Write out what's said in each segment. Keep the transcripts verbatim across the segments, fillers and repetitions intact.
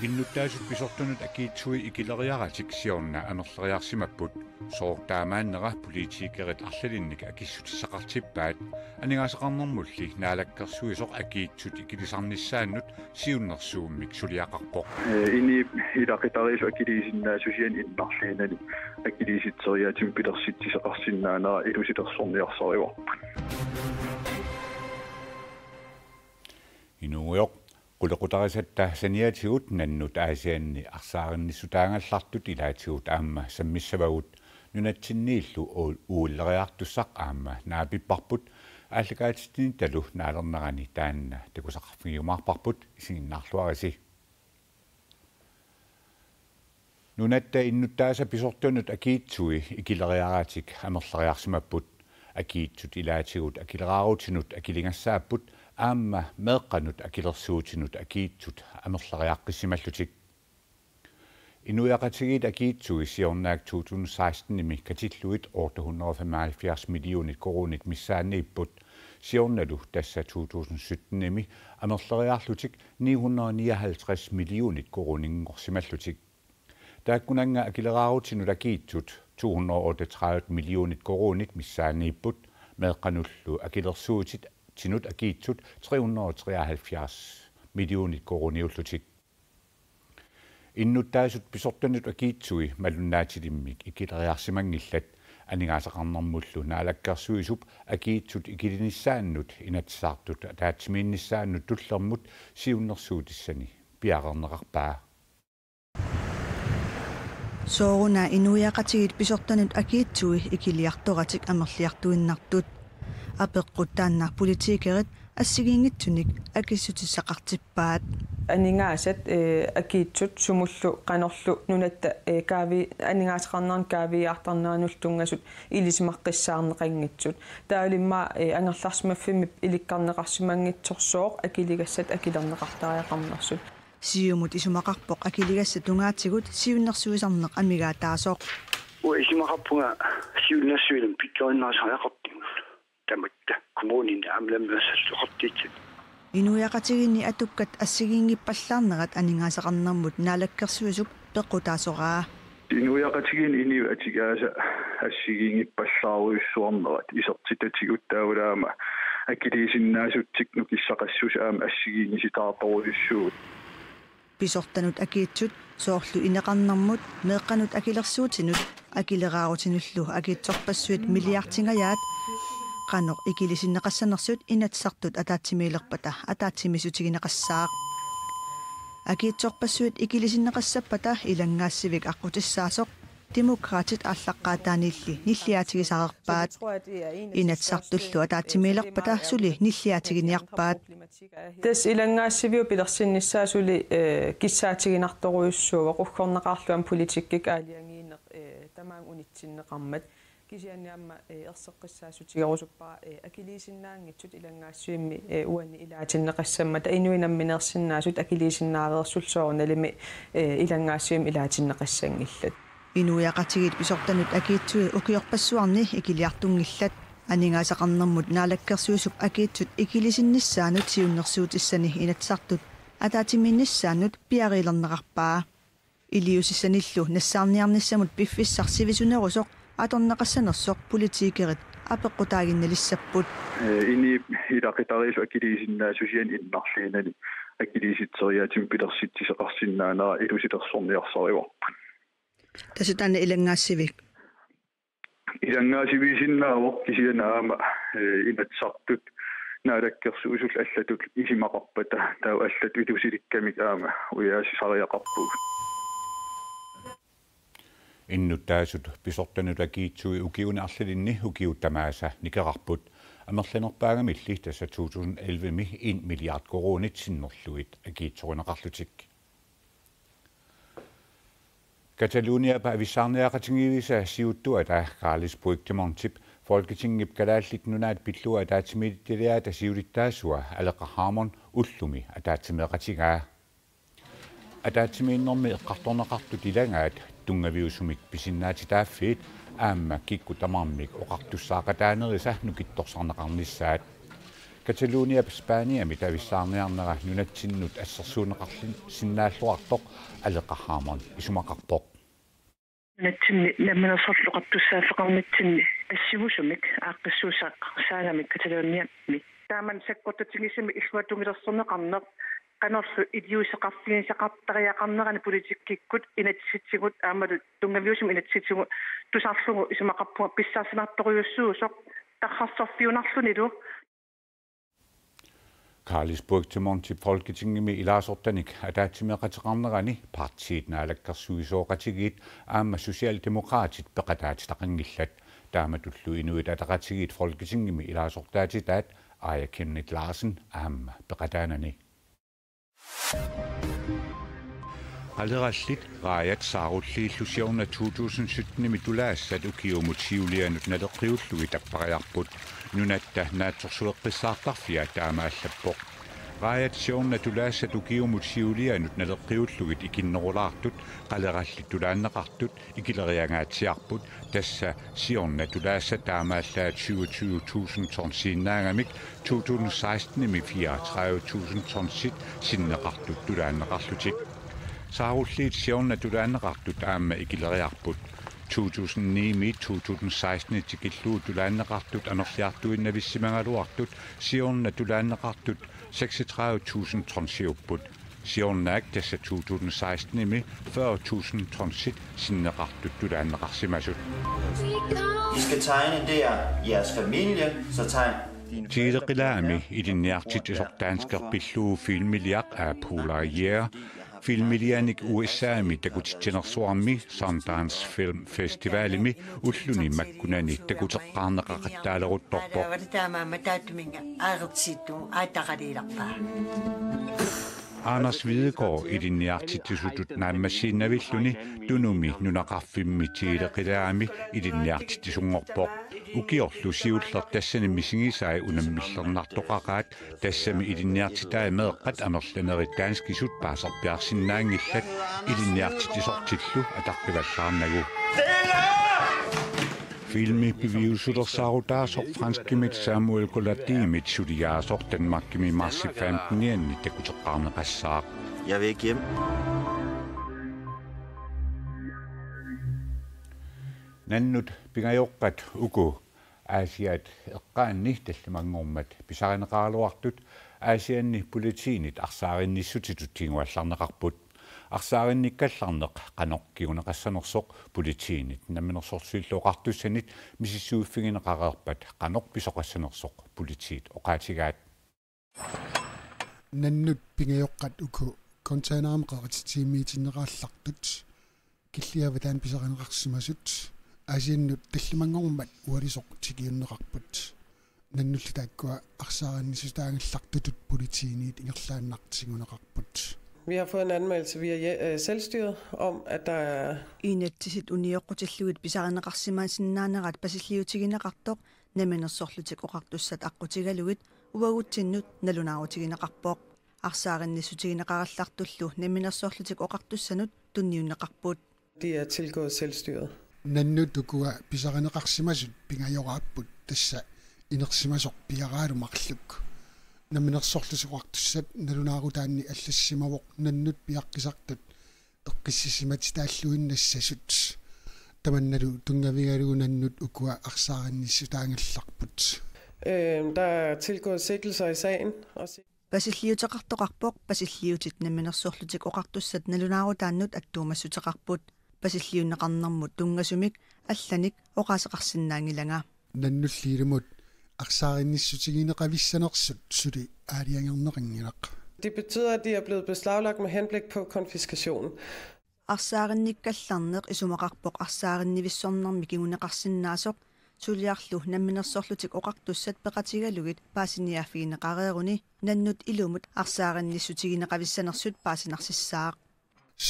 Innuttaasut pisortanut akiitsui ikileriaratik siorna amerleriarsimapput. Sooq taamaannera politikerit arlalinnik akissutissaqartippaat, aningaasaqarnermulli naalakkersuisoq akiitsut ikilisarnissaannut siunnersuummik suliaqarpoq. Ee, inuit ilaqutariillu akiliisinnaasusiannik innarliinani akiliisitseriaatsimik pilersitsisaqarsinnaanera ilusilersorniarsarivarput. Inuugujoq, qulequtarisatta saniatigut nannut Aasianni arsaarinnissutaagallartut ilaatigut aamma sammissavagut. Nunatsinniillu u-, uuleriartussaq aamma naapipparput, aallakaatitsinittalu naalernerani taanna takusaqarfigiumaarparput, isiginnaarluarisi. Nunatta innuttaasa pisortanut akiitsui ikileriaratik amerleriarsimapput. Akiitsut ilaatigut akileraarutinut akiligassaapput aamma meeqqanut akilersuutinut akiitsut amerleriaqqissimallutik. Inuiaqatigiit akiitsui siornaak to tusind seksten-imi katillugit otte hundrede og femoghalvfjerds millionit koruunit missaanniipput. Siornalu tassa to tusind sytten-imi amerleriarlutik ni hundrede og nioghalvtreds millionit koruuninngorsimallutik. Taakkunannga akileraarutinut akiitsut to hundrede og otteogtredive millionit koruunit missaanniipput, meeqqanullu akilersuutit tinut akiitsut tre hundrede og treoghalvfjerds millionit koruuniullutik. Innuttaasut pisortanut akiitsui malunnaatilimmik ikileriarsimanngillat, aningaasaqarnermullu naalakkersuisup akiitsut ikilinissaannut Inatsisartut ataatsimiinnissaannut tullermut siunnersuutissani piareerneqarpaa. Sooruna inuiaqatigiit pisortanut akiitsui ikiliartoratik amerliartuinnartut? Apeqqut taanna politikerit assigiinngitsunik akissutissaqartippaat. Aningaasat, ee, akiitsut sumullu qanorlu nunatta, ee, kaavi-, aningaasaqarnermut kaaviiaartarneranullu tunngasut ilisimaqqissaarneqanngitsut. Taava immaqa, ee, angerlarsimaffimmi ilikkarneqarsimanngitsoq sooq akiligassat akilerneqartariaqarnersut. Siumut isumaqarpoq akiligassat tungaatigut siunnersuisarneq amigaataasoq. Uanga isumaqarpunga siunnersuinermut pikkorinnaarisariaqartugut. Tamatta kommuninit aamma namminersorluartitsat. Inuiaqatigiinni atukkat assigiinngippallaarnerat aningaasaqarnermut naalakkersuisup peqqutaasoraa. Inuiaqatigiinni inuit atugaasa assigiinngippallaarujussuarnerat isertitatigut taavalu aamma akiliisinnaasutsit nukissaqassuseq aamma assigiinngisitaartorujussuuvoq. Pisortanut akiitsut, soorlu ineqarnermut, meeqqanut akilersuutinut, akileraarutinullu akiitsorpassuit milliardingajaat qanoq ikilisinneqassanersut Inatsisartut ataatsimiilerpata ataatsimiissutigineqassaaq. Akiitsorpassuit ikilisinneqassappata ilanngaassivik aqqutissaasoq Demokraatit aallaqqaataaniilli nilliaatigisarerpaat. Inatsisartullu ataatsimiilerpata suli nilliaatiginiarpaat. Tassa ilanngaassiviup pilersinnissaa suli, eh, kissaatiginartorujussuuvoq, uggornaqaarlugu aamma politikkikkut aalajangiineq, eh, tamaanga unitsinneqarmat. Kisianni aamma, eh, erseqqissaassuteqarusuppara, eh, akiliisinnaanngitsut ilanngaasivimmi, eh, uani ilaatinneqassammata, inuit nammineersinnaasut akiliisinnaareersullu soorunalimi, eh, ilanngaasivimmi ilaatinneqassanngillat. Inuiaqatigiit pisortanut akiitsui ukiorpassuarni ikiliartunngillat. Aningaasaqarnermut naalakkersuisup akiitsut ikilisinnissaannut siunnersuutissani Inatsisartut ataatsimiinnissaannut piareerneqarpaa. Iliuusissanillu nassaarniarnissamut piffissaq sivisunerusoq atorneqassanersoq politikerit apeqqutaaginnalissapput. Eh, inuit ilaqutariillu akiliisinnaasusiannik innarliinani akiliisitseriaatsimik pilersitsisaqarsinnaanera ilusilersorniarsarivarput. Tassa taanna ilanngaasivik? Ilanngaasiviisinnaavoq kisianni aamma, eh, Inatsisartut naalakkersuisullu allatut isumaqarpata taava allatut ilusilikkamik aamma ujaasisariaqarpugut. Innuttaasut pisortanut akiitsui ukiuni arlalinni ukiut tamaasa nikerarput. Amerlanerpaagamilli tassa to tusind elleve-mi en milliard koruunit sinnerlugit akiitsorineqarlutik. Cataloniap avissaarniaqatigiivisa siuttuata Carles Puigdemontip Folketingip Kalaallit Nunaat pillugu ataatsimiititaliaata siulittaasua Aleqa Hammond ullumi ataatsimeeqatigaa. Ataatsimiinnermi eqqartorneqartut ilagaat tunngaviusumik pisinnaatitaaffiit aamma kikkut tamarmik oqartussaaqataanerisa nukittorsarneqarnissaat. Cataloniap Spaniami tavissaarniarnera nunatsinnut assersuunneqarsinnaalluartoq Aleqa Hammond isumaqarpoq. Nunatsinni Namminersorlutik Oqartussaaffeqarnitsinni assingusumik aaqqissuussaqqaarsaagami Cataloniami. Taamani sakkortutigisumik illuatungiliorneqarneq qanorlu iliuuseqarfigisaqartariaqarnerani politikkikkut inatsisitigut aammalu tunngaviusumik inatsisitigut tusarlugu isumaqarpunga pissarsisartorujussuusoq tarrarsorfiunarlunilu. Carlis Puigdemont Folketingimi ilaasortanik ataatsimeeqateqarnerani partiit Naalakkersuisooqatigiit aamma Socialdemokraatit peqataatitaqanngillat. Taamatullu Inuit Ataqatigiit Folketingimi ilaasortaatitaat Aaja Chemnitz Larsen aamma peqataanani. Qalerallit Raajat saarulliillu siorna to tusind sytten-imi tulaassat ukiumut siulianut naleqqiullugit appariarput. Nunatta naatsorsueqqissaartarfia taama allappoq. Raajat siorna tulaassat ukiumut siulianut naleqqiullugit ikinnerulaartut qalerallit tulaanneqartut ikileriangaatsiarput, tassa siorna tulaassat taamaallaat syvogtyve tusind tonsiinnaagamik to tusind seksten-imi fireogtredive tusind tonsit sinneqartut tulaanneqarlutik. Saarulliit siorna tulaanneqartut aamma ikileriarput. To tusind ni-miit to tusind seksten-it tikillugu tulaanneqartut amerliartuinnavissimagaluartut siorna tulaanneqartut seksogtredive tusind tonsiupput. Siornaak tassa to tusind seksten-imi fyrre tusind tonsit sinneqartut tulaanneqarsimasut. I skal tegne der jeres familie, så tegn din Tiileqilaami ilinniartitsisoq danskerpillugu filmiliaq Aa Poul Reichert filmilianik U S A-mi takutitsinersuarmi Sundance Film Festivalimi ulluni makkunani takuteqqaarneqaqattaaleruttorpoq. Taamaammat taattuminnga aaqqissuuttugut aataqaliilerpaa. Anders Hvidegaard ilinniartitsisutut naammassiinnavilluni Tunumi nunaqarfimmi Tiileqilaami ilinniartitsisunngorpoq. Ukiorlu siulleq tassani misigisai unammillernartoqaqaat, tassami ilinniartitai meeqqat amerlanerit danskisut paaserpiarsinnaanngillat ilinniartitsisortillu ataqqivallaarnagu. Filmi piviusulersaarutaasoq franskimit Samuel Colardimit suliaasoq Danmarkimi marsip femten-ianni takuteqqaarneqassaaq. Jeg vil ikke hjem. Nannut pingajoqqat uku Aasiaat eqqaanni tallimanngormat pisarineqaraluartut Aasianni politiinit arsaarinnissutitut kinguallarneqarput. Arsaarinnikkallarneq qanoq kinguneqassanersoq politiinit Namminersorlutillu Oqartussanit misissuiffigineqareerpat qanoq pisoqassanersoq politiit oqaatigaat. Nannut pingajoqqat uku containerimi qerititsivimmiitinneqarallartut killiavat taanna pisarineqarsimasut Aasiannut tallimanngormat ualisoq tikiunneqarput. Nannulli taakkua arsaarinnissutaagallartutut politiinit ingerlaannaq tiguneqarput. Vi har fået en anmeldelse via hje-, øh, selvstyret om, at der er Inatsisit unioqqutillugit pisarineqarsimasinnaanerat pasilliutigineqartoq Namminersorlutik Oqartussat aqqutigalugit uagutsinnut nalunaarutigineqarpoq. Arsaarinnissutigineqarallartullu Namminersorlutik Oqartussanut tunniunneqarput. De er tilgået selvstyret. Nannut ukua pisarineqarsimasut pingajoraapput, tassa inersimasoq piaraalu marluk. Namminersorlutik Oqartussat nalunaarutaanni allassimavoq nannut piaqqisartut eqqissisimatitalluinnassasut. Tamannalu tunngavigalugu nannut ukua arsaarinnissutaagallarput. Øhm, der er tilgået sigtelser i sagen, og se- Pasilliuteqartoqarpoq, pasilliutit Namminersorlutik Oqartussat nalunaarutaannut attuumassuteqarput. Pasilliunneqarnermut tunngasumik allanik oqaaseqarsinnaanngilanga. Nannulli ilumut arsaarinnissutigineqavissanersut suli aalajangerneqanngilaq. Det betyder, at de er blevet beslaglagt med henblik på konfiskation. Arsaarinnikkallarneq isumaqarpoq arsaarinnivissornermi kinguneqarsinnaasoq, suliarlu Namminersorlutik Oqartussat peqatigalugit paasiniaaffigineqareeruni nannut ilumut arsaarinnissutigineqavissanersut paasinarsissaaq.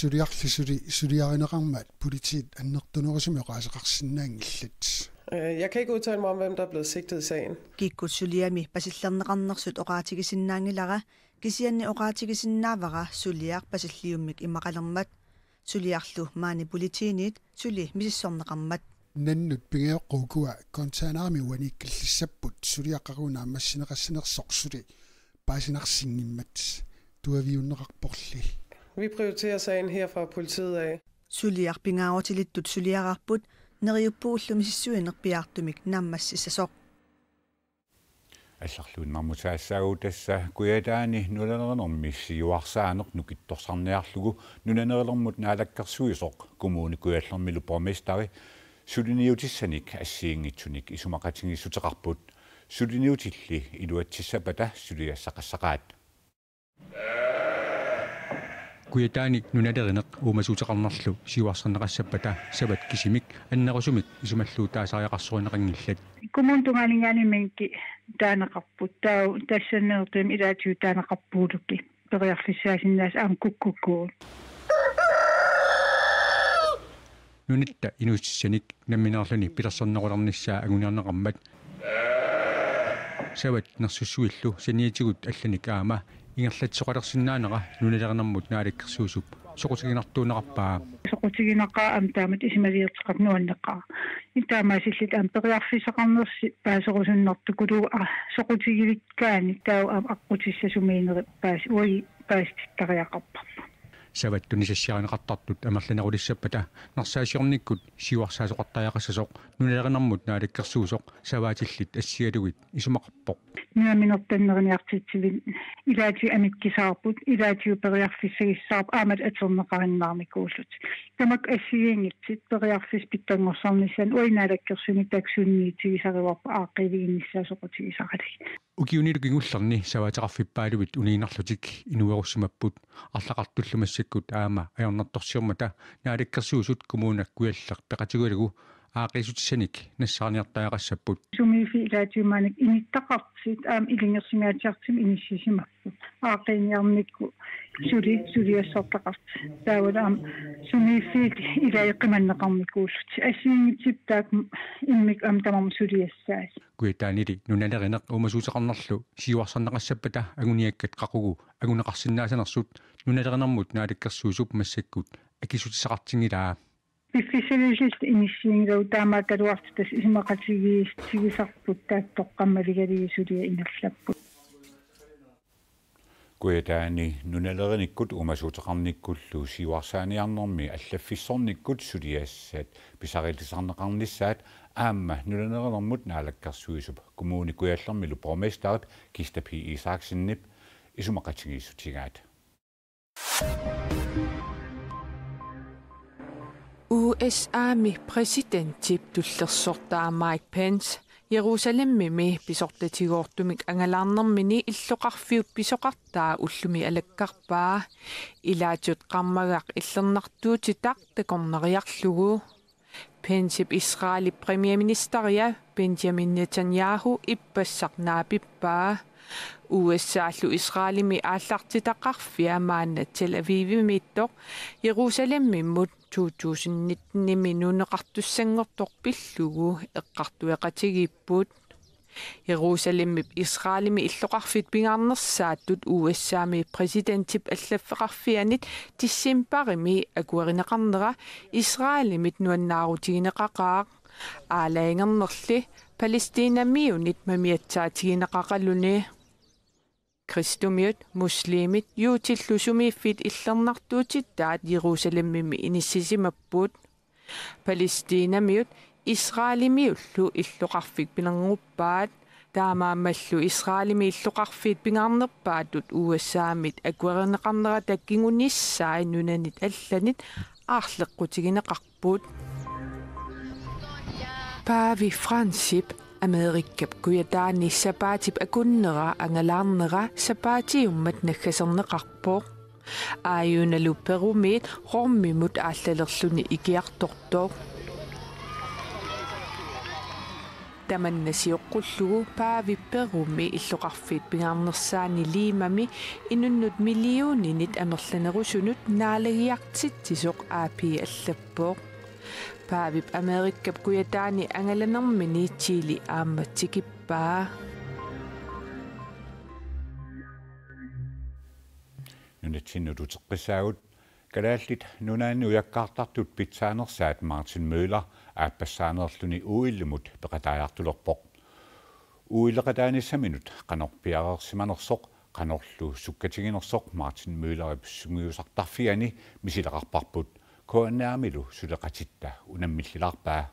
Suliarli suli suliarineqarmat politiit annertunerusumik oqaaseqarsinnaanngillat. Øh, jeg kan ikke udtale mig om, hvem der er blevet sigtet i sagen. Kikkut suliami pasillerneqarnersut oqaatigisinnaanngilara, kisianni oqaatigisinnaavara suliaq pasilliummik imaqalermat. Suliarlu maani politiinit suli misissorneqarmat. Nannut pingajoqqukua containerimi uaniikkallissapput suliaqaruna ammassineqassanersoq suli paasinarsinngimmat tuaviunneqarporli. Vi prioriterer sagen her fra politiet af. Suliaq pingaarutilittut suliararput neriuppugut ullumi sissuinerpiartumik naammassissasoq. Allarluinnarmut saassaagut tassa Kujataani nunalerinermi siuarsaaneq nukittorsarniarlugu nunalerinermut naalakkersuisoq Kommune Kujallermilu borgmesteri suliniutissanik assigiinngitsunik isumaqatigiissuteqarput. Suliniutilli iluatsissappata suliassaqassaqaat. Kujataani nunalerineq uumasuuteqarnerlu siuarsarneqassappata savat kisimik annerusumik isumalluutaasariaqarsorineqanngillat. Kommunip tungaaninngaanniit minki taaneqarput. Taava tassanertim ilaatigut taaneqarpugut. Periarfissaasinnaasut aamma kukkukkuut. Nunatta inuusissanik nammineerluni pilersornerulernissaa anguniarneqarmat savat nersussuillu saniatigut allanik aamma ingerlatsisoqalersinnaanera nunalerinermut naalakkersuisup soqutiginartuunneqarpaa. Soqutiginaqaaq aamma taamatut isumaliorteqartoq nuanneqaaq. Taamaasilluta aamma periarfissaqarnersi paaserusunnartukuluuvoq, aa, soqutigivikkaanni taava aamma aqqutissat sumiinnerit paas-, uagut paasitittariaqarparput. Savat tunisassiarineqartartut amerlanerulissappata narsaasiornikkut siuarsaasoqartariaqassasoq nunalerinermut naalakkersuisoq savaatillit assigalugit isumaqarpoq. Nammineq tanneriniartitsivik ilaatigut amikkisaarput, ilaatigut periarfissagissaarput aamma atorneqarinnaarnikuullutik. Tamakku assigiinngitsut periarfissat pitsanngorsarnissaannut uagut naalakkersuineq taakku sunniutigisarivarput aaqqiiviginissaat soqutigisaralugit. Ukiunilu kingullerni savaateqarfippaaluvit uniinnarlutik inuerussimapput arlaqartullu massakkut aamma ajornartorsiormata naalakkersuisut Kommune Kujalleq peqatigalugu aaqqiissutissanik nassaarniartariaqassapput. Sumiiffiit ilaatigut maannakkut inittaqartut aamma ilungersunngaatsiartumik inissisimapput. Aaqqiiniarnikkut suli suliassartaqartut. Taavalu aamma sumiiffiit ilai qimanneqarnikuullutik. Assigiinngitsut taakku immikkut aamma tamarmik suliassaasut. Kujataanili nunalerineq uumasuuteqarnerlu siuarsarneqassappata anguniakkat qaqugu anguneqarsinnaasanersut nunalerinermut naalakkersuisup massakkut akissutissaqartinngilaa. Piffissaliilluta inissiinngilagut taamaakkaluartoq tassa isumaqatigiissutigisarput taakku toqqammaligalugit suliat ingerlapput. Kujataani nunalerineq uumasuuteqarnikkullu siuarsaaniarnermi allaffissornikkut suliassat pisariillisarneqarnissaat aamma nunalerinermut naalakkersuisup Kommune Kujallermilu borgmesterip Kista P. Isaksenip isumaqatigiissutigaat. U S A-mi præsidentip tullersortaa Mike Pence Jerusalemimi pisortatigoortumik angalaarnermini illoqarfiup pisoqartaa ullumi alakkarpaa. Ilaatigut qarmagaq illernartuutitaq takornariarlugu. Pencep Israelip premierministeria Benjamin Netanyahu ippassaq naapippaa. U S A-llu Israelimi aallartitaqarfia maanna Tel Avivimiittoq Jerusalemimut to tusind nitten-imi nuunneqartussanngortoq pillugu eqqartueqatigiipput. Jerusalemip Israelimi illoqarfiit pingaarnersaattut U S A-mi præsidentip allaffeqarfianit decembarimi akuerineqarnera Israelimit nuannaarutigineqaqaaq. Aalajangernerli Palæstinamiunit mamiatsaatigineqaqaluni. Kristumiut, muslimit, juutillu sumiiffiit illernartuutitaat Jerusalemimi inissisimapput. Palæstinamiut Israelimiullu illoqarfik pinernguppaat. Taamaammallu Israelimi illoqarfiit pingaarnerpaattut U S A-mit akuerineqarnerata kingunissai nunanit allanit aarleqqutigineqarput. Paavi Francip Amerikap kujataani sapaatip akunnera angalaarnera sapaatiummat naggaserneqarpoq. Aajunalu Perumiit Romimut aallalerluni ikiartortoq. Tamanna sioqqullugu Paavi Perumi illoqarfiit pingaarnersaani Limami inunnut millioninit amerlanerusunut naalagiartitsisoq A P allappoq. Paavip Amerikap kujataani angalanermini Chile aamma tikippaa. Nunatsinnut uteqqissaagut. Kalaallit Nunaanni ujakkaartartut pitsaanersaat Martin Møller aappassaaneerluni O L-imut peqataajartulerpoq. O L-eqataanissaminut qanoq piareersimanersoq, qanorlu sukkatiginersoq Martin Møllerip sungiusartarfiani misileqarparput. K N R-milu suleqatitta unammillilaarpaa.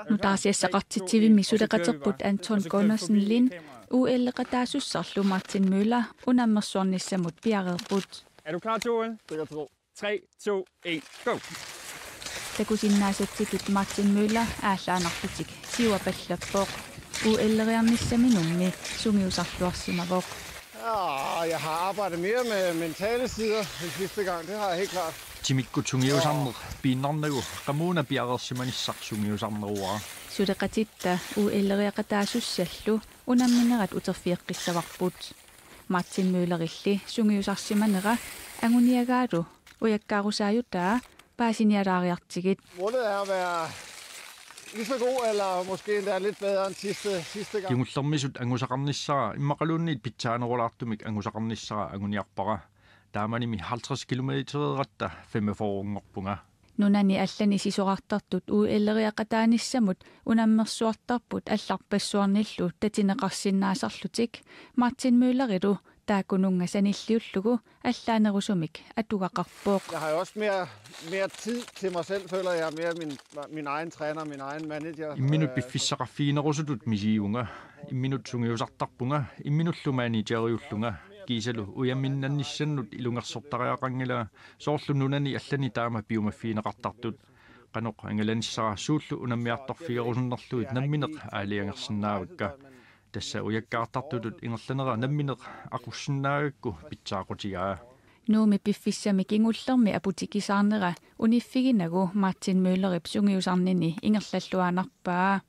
Nutaarsiassaqartitsivimmi suleqaterput Anton Gundersen Lind O L-eqataasussarlu Martin Møller unammersuarnissamut piareerput. Er du klar til O L? Tre, to, en, go! Takusinnaasatsikit Martin Møller aallaannarlutik siuapallerpoq. O L-eriarnissaminummi sungiusarluarsimavoq. Ja, jeg har arbejdet mere med mentale sider end sidste gang, det har jeg helt klart. Timikkut sungiusarneq piinnarnagu qamuuna piareersimanissaq sungiusarneruara. Suleqatitta O L-eriaqataasussallu unamminerat uterfigeqqissavarput. Martin Møllerilli sungiusarsimanera anguniagaalu ujakkaarusaajutaa paasinialaariartigit. Målet er at være lige så god, eller måske endda lidt bedre end sidste, sidste gang. Kingullermisut angusaqarnissara immaqaluunniit pitsaanerulaartumik angusaqarnissara anguniarpara. Taamanimi halvtreds kilometereeratta femogfyrrenngorpunga. Nunani allani sisorartartut O L-eriaqataanissamut unammersuartarput allarpassuarnillu tatineqarsinnaasarlutik Martin Møllerilu taakkununnga sanilliullugu allaanerusumik atugaqarpoq. Jeg har jo også mere, mere tid til mig selv, føler jeg, mere min, min egen træner, min egen manager. Imminut piffissaqarfiginerusutut misigivunga, imminut sungiusartarpunga, imminullu manageriullunga, kiisalu ujaminnannissannut ilungersortariaqanngilanga, soorlu nunani allani taama piumaffigineqartartut. Qanoq angalanissara, suullu unammiartorfigerusunnerlugit nammineq aalajangersinnaavakka. Tassa ujakkaartartutut ingerlanera nammineq aqussinnaagakku pitsaaqutigaa. Nuummi piffissami kingullermi aputikkisaarnera uniffiginagu Martin Møllerip sungiusarnini ingerlalluaannarpaa.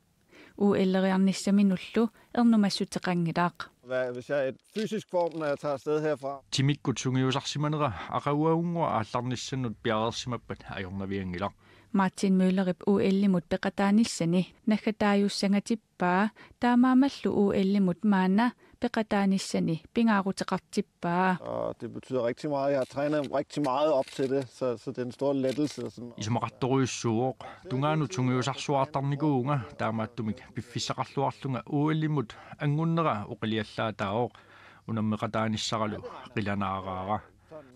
O L-eriarnissaminullu ernumassuteqanngilaq. Hvad, hvis jeg er i fysisk form, når jeg tager afsted herfra? Timikkut sungiusarsimanera aqaguagunngua aallarnissannut piareersimappat ajornavianngilaq. Martin Møllerip O L-imut peqataanissani naggataajussangatip- paa, taamaammallu O L-imut maanna peqataanissani pingaaruteqartippaa. Og det betyder rigtig meget. Jeg har trænet rigtig meget op til det, så, så det er en stor lettelse. Og sådan. Isumaqartorujussuuvoq, tungaanut sungiusarsuartarnikuuvunga, taamaattumik piffissaqarluarlunga O L-imut anngunnera oqiliallaataavoq, unammeqataanissaralu qilanaaraara.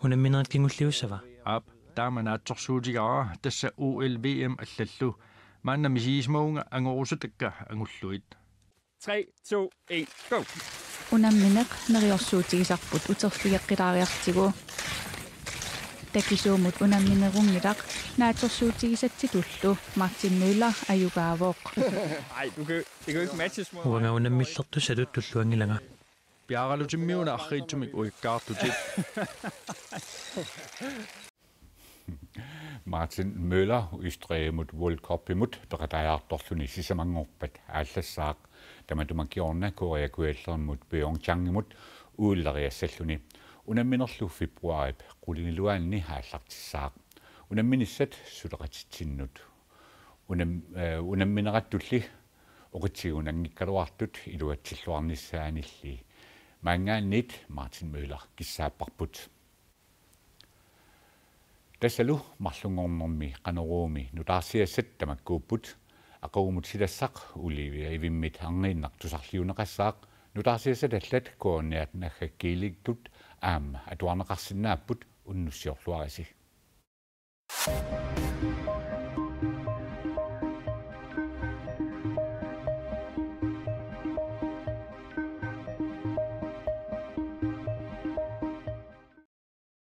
Unamminerit kingulliussava? Aap, taama naatsorsuutigaara, tassa O L V M allallu. Maanna misigisimavunga angorusutakka angullugit. Tre, to, en, go! Unammineq neriorsuutigisarput uterfigeqqilaariartigu. Takisuumut unamminerunngilaq, naatsorsuutigisatsitullu Martin Møller ajugaavoq. Nej, du kan, det kan jo ikke matches mod. Uanga unammillertussatut tulluanngilanga. Piaaralutimiuna arriitsumik uikkaartutit. Martin Møller Østrigimut World Cupimut peqataajartorluni sisamanngorpat aallassaaq, tamatuma kingorna Korea Kujallermut Pyeongchangimut O L-eriassalluni. Unamminerlu februaarip qulingiluaanni aallartissaaq. Unamminissat suleqatitsinnut. Unam-, eh, unamminerattulli oqitsiguunanngikkaluartut iluatsilluarnissaannilli maanngaanniit Martin Møller kissaapparput. Tassalu marlunngornermi Qanoruumi nutaarsiassat tamakkuupput. Aqagumut silassaq Olivia Ivimmit arniinnaq tusarliunneqassaaq. Nutaarsiassat allat K N R-t naggakkiilittut aamma atuarneqarsinnaapput, unnussiorluarisi.